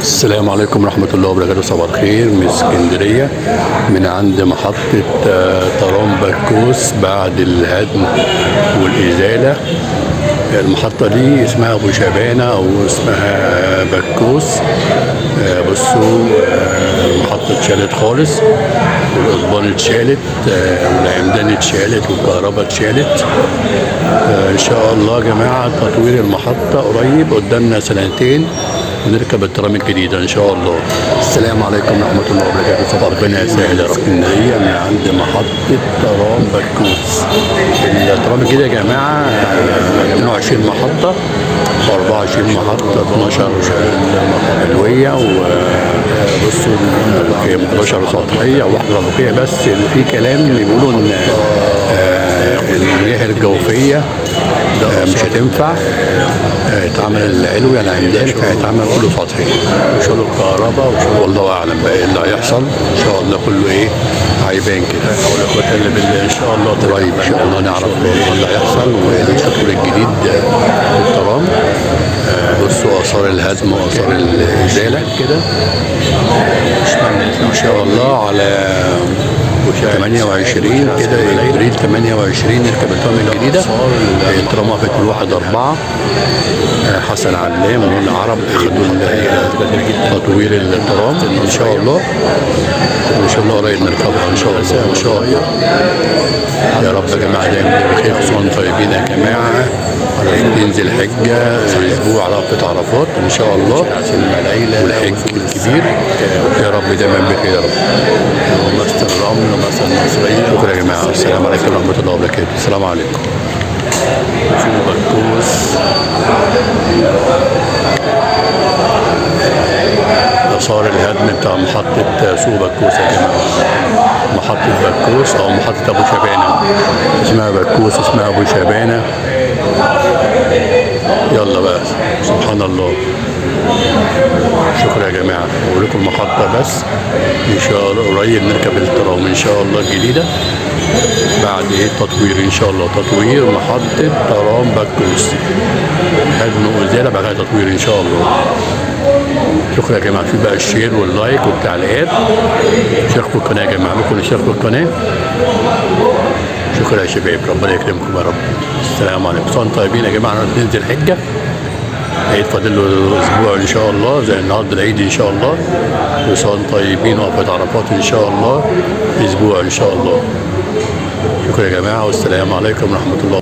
السلام عليكم ورحمة الله وبركاته. صباح الخير من اسكندرية، من عند محطة ترام بكوس بعد الهدم والإزالة. المحطة دي اسمها أبو شبانة أو اسمها بكوس. بصوا، المحطة اتشالت خالص، والقضبان اتشالت، والعمدان اتشالت، والكهرباء اتشالت. ان شاء الله يا جماعة تطوير المحطة قريب، قدامنا سنتين ونركب الترام الجديدة ان شاء الله. السلام عليكم ورحمة الله وبركاته. صباح ربنا يسهل يا رب. اسكندرية من عند محطة ترام بكوس. الترام الجديدة يا جماعة 22 محطة، 24 محطة، 12 علوية، وبصوا 11 سطحية وواحدة طبقية. بس في كلام بيقولوا ان المياه الجوفية مش هتنفع، اتعمل العلوي يعني عمدان، فهيتعمل كله سطحي وشغل الكهرباء وشغل، والله اعلم بقى ايه اللي هيحصل. ان شاء الله كله ايه هيبان كده ان شاء الله قريب، ان شاء الله نعرف ايه اللي هيحصل والتطوير الجديد للترام. بصوا اثار الهدم واثار الازالة كده ان شاء الله على 28 كده، ابريل 28 نركب الترام الجديدة. الترام وقفت من 1/4. حسن علام والعرب خدوا تطوير الترام ان شاء الله، ان شاء الله قريب نركبها ان شاء الله. ان شاء الله يا رب يا جماعة دايما بخير، خصوصا طيبين يا جماعة. على 2 ذي الحجة اسبوع رابطه عرفات ان شاء الله، والحج الكبير يا رب دايما بخير يا رب. ومستر الرمل ومستر النصريه. شكرا يا جماعة، السلام عليكم ورحمة الله وبركاته. السلام عليكم. شوفوا بكوس، آثار الهدم بتاع محطة سوق بكوس يا جماعة. محطة بكوس أو محطة أبو شبانة، اسمها بكوس، اسمها أبو شبانة. يلا بقى، سبحان الله. شكرا يا جماعة، أوريكم المحطة بس. إن شاء الله قريب نركب الترام إن شاء الله الجديدة بعد إيه التطوير إن شاء الله. تطوير محطة ترام بكوس، هدم وإزالة بعدها تطوير إن شاء الله. شكرا يا جماعة. في بقى ال share وال like والتعليقات. اشتركوا في القناة يا جماعة، ممكن تشتركوا في القناة. شكرا يا شباب، ربنا يكرمكم يا رب. السلام عليكم. صان طيبين يا جماعة. ننزل الحجة، العيد فاضل له اسبوع ان شاء الله، زي النهارده العيد ان شاء الله. وصان طيبين، وقفة عرفات ان شاء الله اسبوع ان شاء الله. شكرا يا جماعة، والسلام عليكم ورحمة الله.